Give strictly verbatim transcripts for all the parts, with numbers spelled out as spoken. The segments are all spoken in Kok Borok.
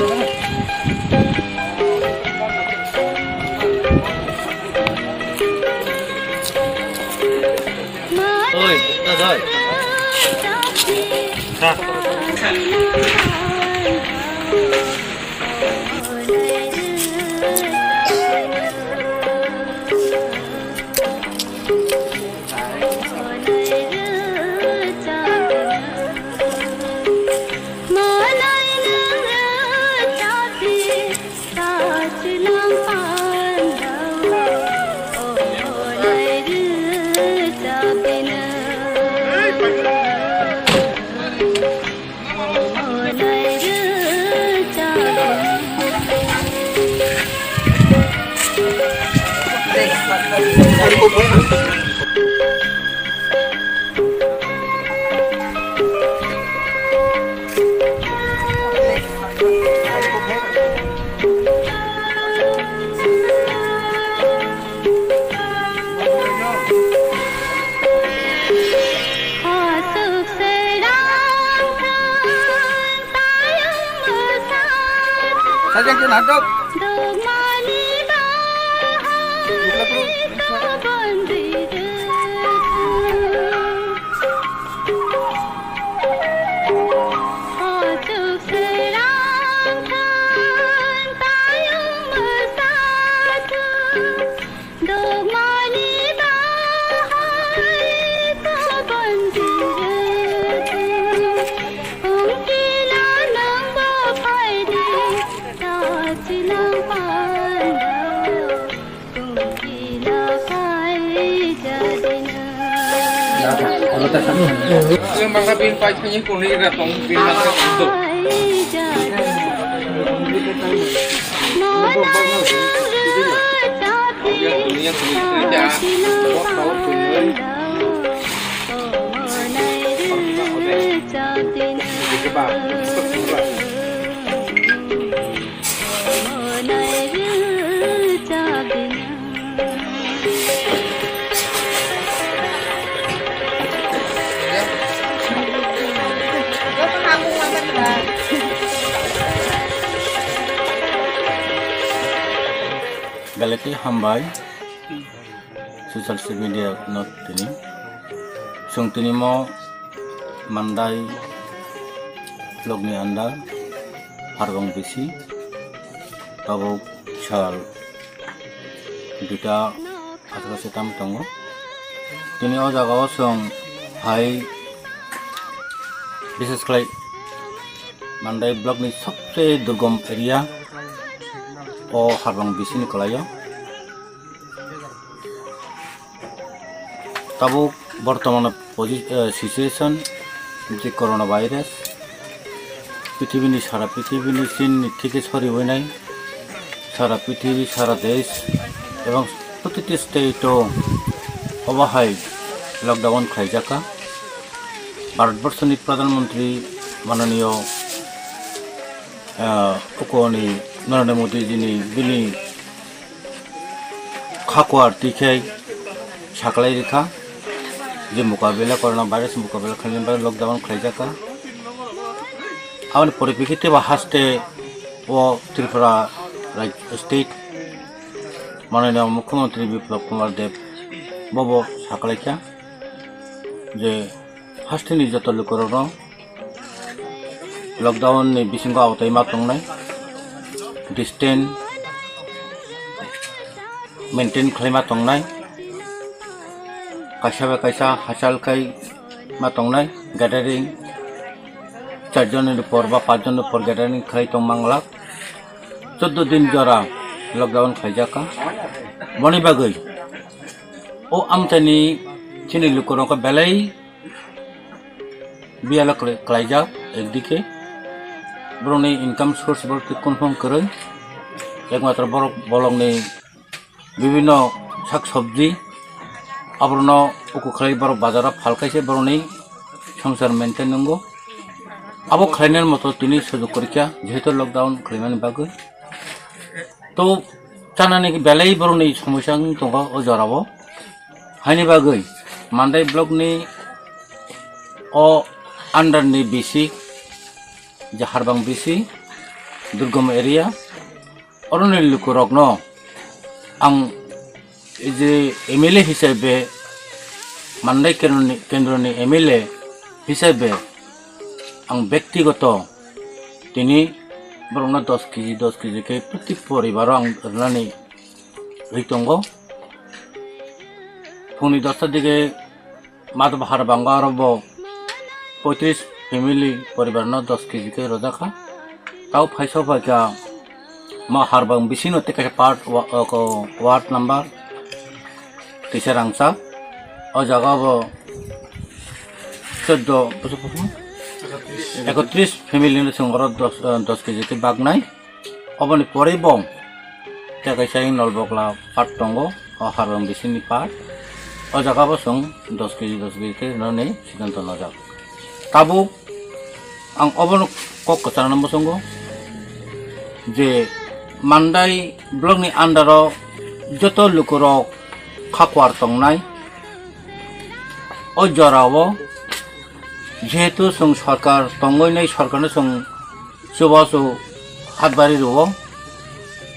Oi, oi. Ha. Sajeng kena dok. Ang bangka bin pai thani kuni ra tong bin bangka do. Yang kuni yang kuni kerja. Coba. Belai khe hambai. Social media no tini. Chwng tini mo Mandai block ni under Harbong bisi tabuk sal duita atharo se tam tongo. Tini o jaga o chwng hai bishes khlai Mandai block ni sobse durgom area o Harbong bisi ni kwlai o. Tabuk bortomano posi-, eh, situation je corona virus, pithibini sara pithibini chinni theke soriwi nai, sara pithibi, sara desh ebong protiti state o obo hai lockdown khlaijak kha. Bharatborsoni Pradhan Mantri mananiyo, eh, ukoni Narendra Modi jini bini khakuar tikhe saklai rikha je mukabela corona virus mukabela khlaina bagwi lockdown khlaijakha. Aboni pore bikhe teibo haste o Tripura raj-, state mananiya Mukhyamantri Biplab Kumar Deb bobo saklaikha je hasteni joto lukurokno lockdown ni bisingo awatai ma tongnai, distance maintain khlai ma tongnai, kaisa bai kaisa hachal khai ma tongnai, gathering char jon ni por ba panch jon ni por gathering khlai tong manglak, chuddo din jora lockdown khlaijak kha. Boni bagwi o amchaini chini lukurok belai biyalo kle-, klaijak ekdike. Borokni income source borok twi kunphang kwrwi. Ekmatro borok bolongni bibinno sak sobji aborokno uku khlai borok bazaro phal khaise borokni songsar maintain wngo. Abo khlainani moto tini sujuk kwrwikha jehetu lockdown khlaimani bagwi. To chanani belai borokni somosya wng tongo o jorao. Haini bagwi Mandai block ni o under ni bisi je Harbang bisi Durgam area, oroni lukurokno ang je M L A hisabe, Mandai kendroni, kendroni M L A hisabe ang bektigoto tini borokno dos kg, dos kg khe proti poribaro ang rwnani ri tongo. Phungni dosta dige Madhab Harbango aro bo poitris family poribar no dos kg khe rojak kha. Tao phaisa phaikha ma Harbang bisino tei kaisa part wa-, o ko ward number tisa rangchak. O jaga bo chwddo, ekotris family no chwng oro dos, eh, dos kg khe baknai. Oboni pore bo tei kaisa Nolbokla part tongo, o Harbang bisingni part. O jaga bo chwng dos kg, dos kg khe rwnani siddhanto najak. Tabuk ang obono kok kwcharna muchungo je Mandai block ni under o joto lukurok khakwar tongnai, o jorao jehetu chwng sorkar tongwi nai, sorkarno chwng chubachu hatbari rwo.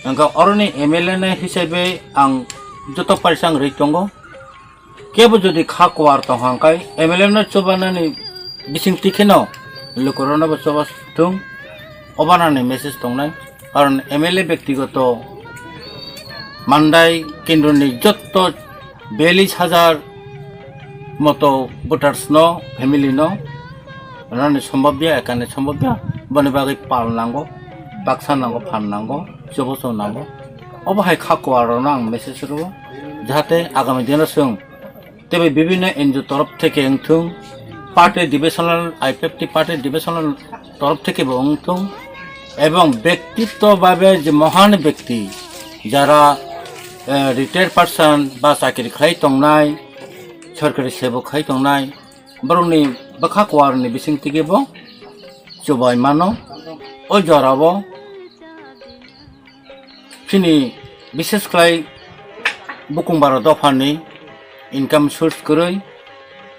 Hwnkhe oroni M L A ni hisabe ang joto parisa ang rwi tongo. Kebo jodi kha kuar tong hwnkhe M L A no chubanani bising tikheno lukurokno bo chuba thung, obanani message tongnai. Karon M L A bektigoto Mandai kendroni jotto biyallis hajar moto voters no, family no, rani sombobya, ekani sombobya, boni bagwi pal nango, baksa nango, phan nango, chubachu nango. Obo hai kha kuar rokno ang message rwo, jahate agami dino chwng tei bibhinno N G O torof theke wngthung, party divisional, I P F T party divisional torof theke bo wngthung, ebong bektitto bhabe je mohan bekti, jara, eh, retired person ba chakri khlai tongnai, sorkari sebo khai tongnai, borokni bwkha kuarni bising tigi bo chubai mano. O jorao chini bishes khlai bukung bara dophani income source kwrwi,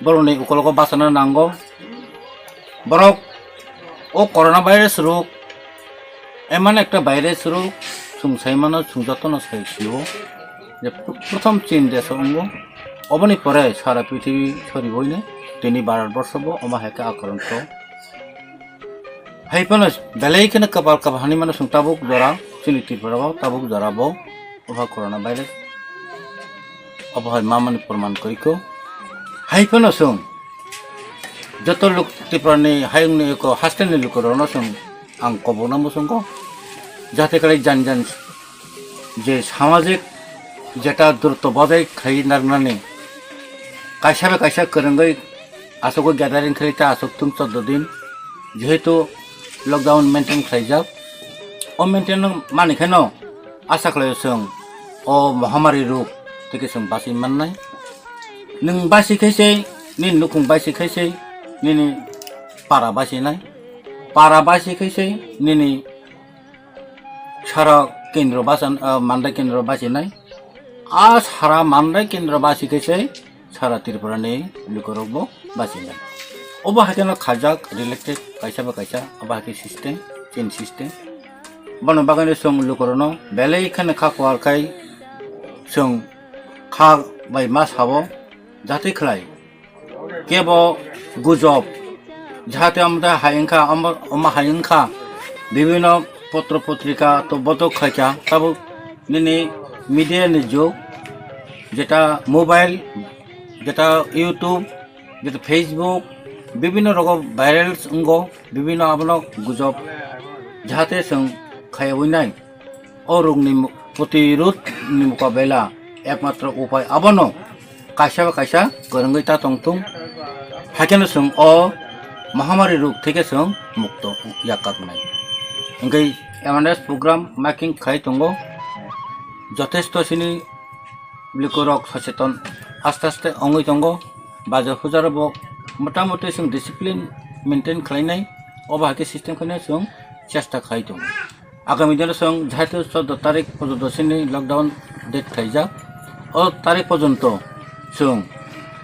borokni ukologo bachana nango. Borok o corona virus rok emon ekta virus rok chwng sai mano, chwng jotono sai sio je pr-, prothom Chin desh o wngo, oboni pore sara prithibi soriboino tini Bharat borsho bo omo hai khe akoronto. Hai phano belai kheno kwpal kwpal hani mano chwng tabuk jora chini Tripura o tabuk jora bo. Obo corona virus. Obo hai mamani proman koi ko. Hai phano chwng joto luk Tripura ni hayung ni ko hostel ni lukurokno chwng ang kobokna muchungo. Jate khlai jan jan je samajik jeta durto bajai khai narnani kaisa bai kaisa kwrwngwi aswk gathering khlai ta aswk tung chwddo din, jehetu lockdown maintain khlaijak. O maintain mani kheno asa khlaio chwng o mohamari rok tei khe chwng bachwi mannai. Nwng bachwi khe se, nini nukhung bachwi khe se, nini para bachwi nai. Para bachwi khe se, nini sara kendro bachan-, ah, Mandai kendro bachinai. A sara Mandai kendro bachi khe se sara Tripura ni lukurok bo bachinai. Obo hai kheno khajak related kaisa ba kaisa, obo hai khe system, chain system. Bono bagwi no chwng lukurokno belai kheno kha kuar khai chwng kha bai ma sabo jatwi khlai. Kebo gujob, jahate amda hai wngkha, amo, omo hai wngkha, bibhinno potro potrika to botok khaikha, tabuk nini media ni jug, jeta mobile, jeta YouTube, jeta Facebook, bibhinno rogo viral wngo, bibhinno abono gujob, jahate chwng khaiwi nai. O rokni mu-, protirod ni mukabela ekmatro upai abono kaisa ba kaisa kwrwngwi ta tongthung. Haikhe no chwng o mahamari rok theke chwng mukto yakaknai. Hwnkhe awareness program making khai tongo. Jothesto sini lukurok socheton aste aste ongwi tongo. Bajar hujar bo motamuti chwng discipline maintain khlainai. Obo hai khe system khainai chwng chesta khai tongo. Agami dino chwng jaitu choudo tarik porjonto chini lockdown date khaijak. O tarik porjonto chwng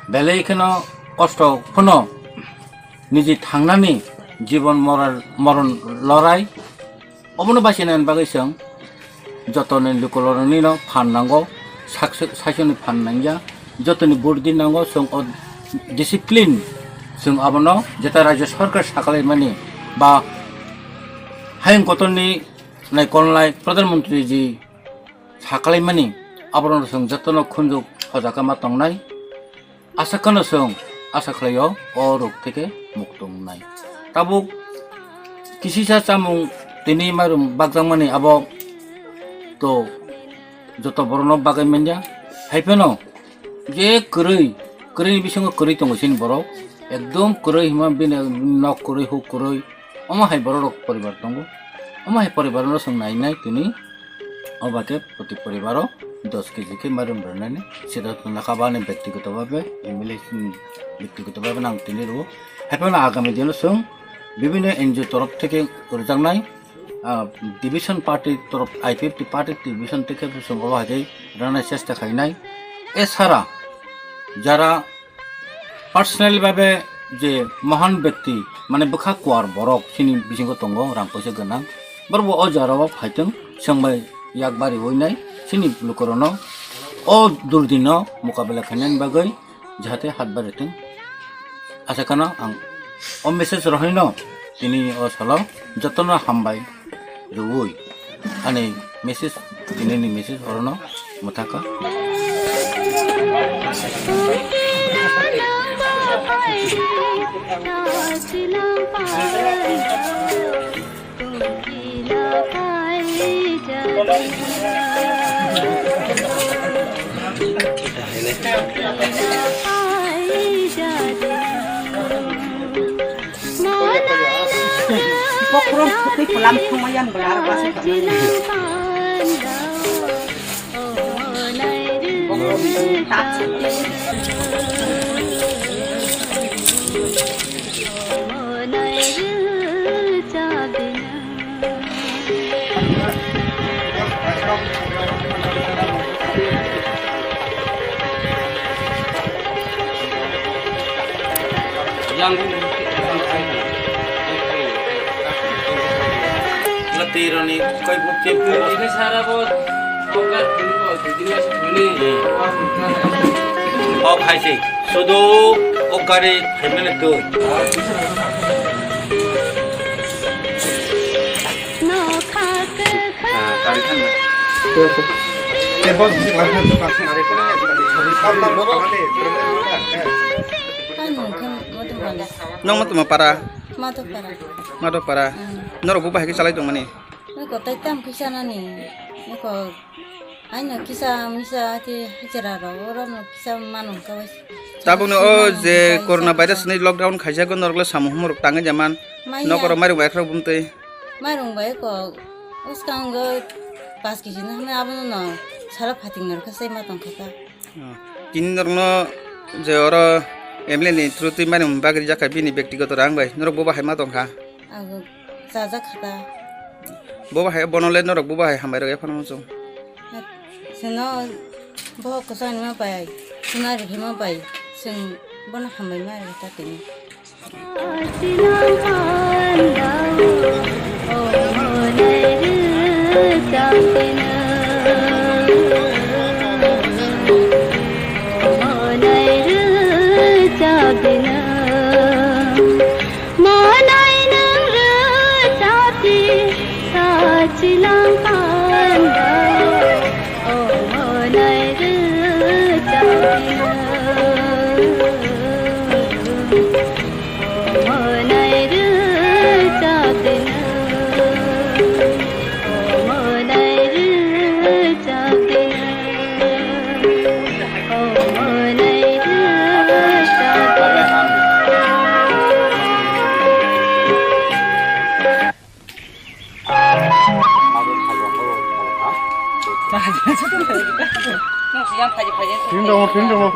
belai kheno kosto phano niji thangnani jibon moral, moron lorai Obono basinani bagwi chwng jotoni lukuroknino phan nango, sak-, saisoni phan nangya, jotoni burdi nango, chwng o discipline chwng abono jeta rajya sarkar sakalaimani ba hayung kotorni naikolnai Pradhan Mantri ji sakalaimani, aborokno chwng jotono khunju hojak ma tongnai. Asa kheno chwng asa khlaio o rok theke muktung wngnai. Tabuk kisisa chamung tini mairum bakjakmani abo to joto borokno bagwi manya. Hai phano je kwrwi, kwrwini bisingo kwrwi tongo chini borok. Ekdom kwrwi hima bini nok kwrwi, huk kwrwi. Omo hai borok rok poribar tongo. Omo hai poribar no chwng nai nai tini. O ba khe proti poribaro dos kg khe mairum rwnani siddhanto nakha ba ani byaktigoto bhabe, M L A ni byaktigoto bhabe nang tini rwo. Hai phano agami dino chwng bibhinno N G O torof theke rwjaknai, ah, division party torof, I P F T party division theke chwng obo hai khe rwnai chesta khainai. Esara jara personal bhabe je mohan byakti, mane bwkha kuar borok chini bisingo tongo, rang poisa gwnang, borok bo o jora o phaitwng, chwng bai yak bari oi nai chini lukurokno o durdino mokabela khainani bagwi jahate hat bari thwng. Asa kheno ang o message rohorno tini o salo jotono hambai rwui ani message, tinini message orono mwthaka. Bokhorok khutui kolam thangma yan bwla arok bwsai tongmani. Twi roni koi buk twi buk. Ini sara bo, oka tini bo, tini bo, tini. Hmm. Oka hai se. Sudu o gari phaimani twi. Nong ma tuma para? Madhopara. Madhopara. Hmm. Norok bo bahai khe chalai tongmani? Nokho tai tam kisa nani. Nokho aino kisa misa ati hijra rok oro no kisa mano kawai. Tabukno o je corona virus ni lockdown khaijak norok le samung humung rok tangwi jaman. Maya. Nokoro mairung bai khorok bumtwi. Mairung bai ko uskango pas kg no hwnwi abono no sara phating norok khe sai ma tongkha ta. Oh. Tini norokno je oro M L A ni through twi mairung bagri jakha bini byaktigoto rang bai norok bo bahai ma tongkha. Abo chajak kha ta. Bo bahai bono le norok bo bahai hambai rok ephano muchung. Sino bo kwchang ma bai, sina rikhi ma bai, sing bono hambai ma rikha tini. Tini tongo, tini tongo.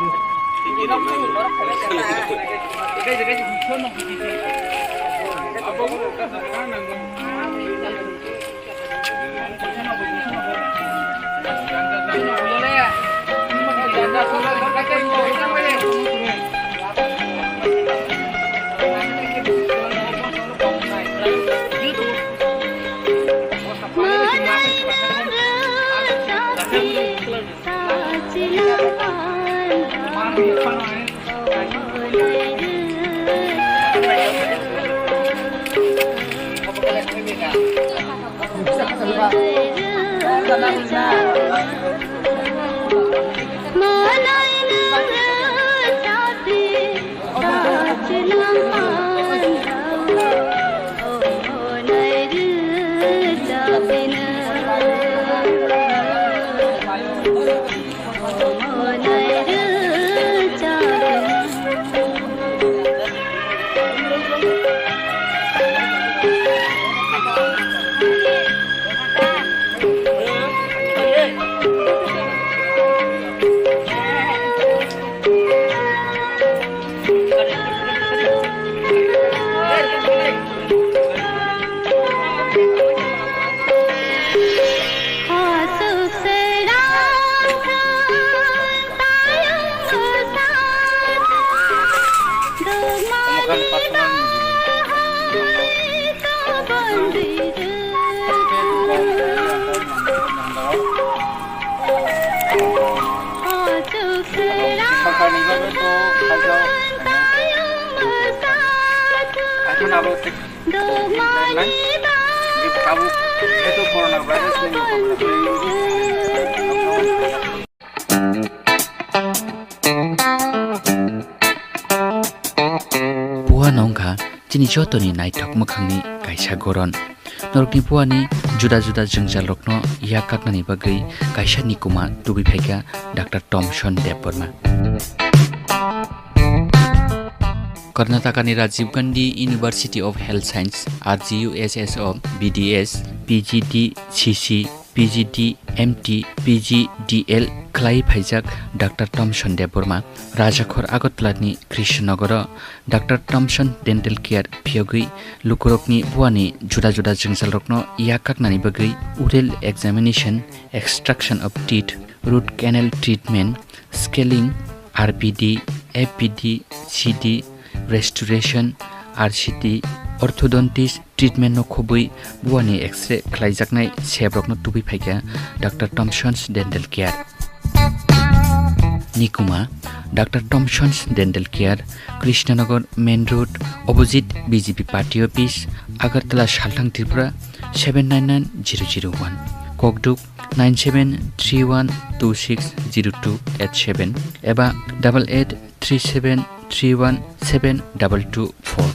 Puano wngkha chini jotoni naithok mwkhangni kaisa goron. Norokni puani juda juda jwngjalrokno yak kaknani bagwi kaisa nikuma tubui phaikha Doctor Thomson Debbarma. Karnatakani Rajiv Gandhi University of Health Science, R G U S S o B D S, P G D C C, P G D M T, P G D L khlai phaijak Doctor Thomson Debbarma Rajakhor Agartala ni Krishnanagar o Doctor Thomson Dental Care phiyogwi lukurokni buani juda juda jwngjalrokno yak kaknani bagwi oral examination, extraction of teeth, root canal treatment, scaling, R P D, F P D, C D, restoration, R C T, orthodontist, treatment no khobwi buani X-ray khlaijaknai sebrokno tubui phaikha Doctor Thomson's Dental Care. Nikuma, Doctor Thomson's Dental Care, Krishnanagar Main Road, opposite B J P Party Office, Agartala, Salthang, Tripura seven nine nine zero zero one. Kokduk nine seven three one two six zero two eight seven eba double eight three seven three one seven double two four.